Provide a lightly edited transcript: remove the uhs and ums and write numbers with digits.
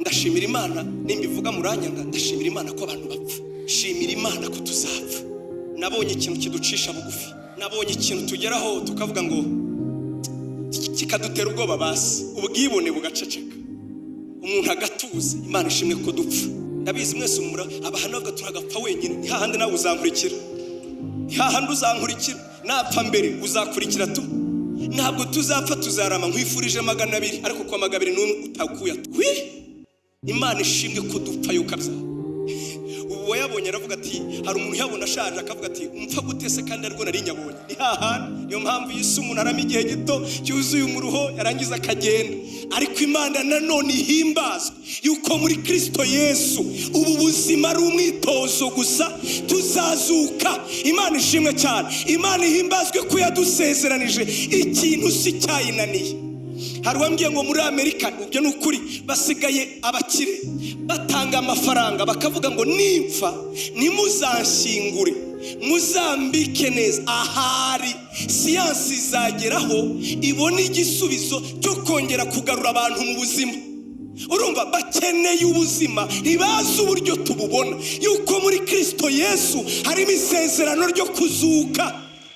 Ndashimira Imana, nimba ivuga muranyanga. Ndashimira Imana ko abantu bapfa, shimira Imana ko tuzapfa. Nabonye ikintu kiducisha bugufi, nabonye ikintu tugeraho tukavuga ngo kikadutera ubwoba, basi ubwibone bugaceceka, umuntu agatuza. Imana ishimwe ko dupfa. Ndabizi mwese umura abahana bavuga turagapfa wenyine. Ni hahandi nawe uzankurikira, ni hahandi uzankurikira. Napfa mbere uzakurikira tu. Ntabwo tuzapfa, tuzarama. Nkwifurije 200, ariko kwa 201 utakuye wi. Imana ishimwe ko dupfa yuko abyara. Ubu wayabonye aravuga ati hari umuntu uyabona ashaje akavuga ati mpfa gute se kandi ariko nari nyabonye? Ni hahandi. Niyo mpamvu iyi umuntu arama igihe gito cyuzuye umuruho, yarangiza akagenda. Ariko Imana nanone ihimbazwa yuko muri Kirisito Yesu ubu buzima ari umwitozo gusa, tuzazuka. Imana ishimwe cyane. Imana ihimbazwe ko yadusezeranije ikintu si cyayinaniye. Hari uwambwiye ngo muri Amerika, ibyo ni ukuri, basigaye abakire batanga amafaranga bakavuga ngo nimpfa ntimuzanshyingure, muzambike neza. Ahari siyansi izageraho ibona igisubizo cyo kongera kugarura abantu mu buzima. Urumva bakeneye ubuzima, ntibazi uburyo tububona, yuko muri Kirisito Yesu harimo isezerano ryo kuzuka.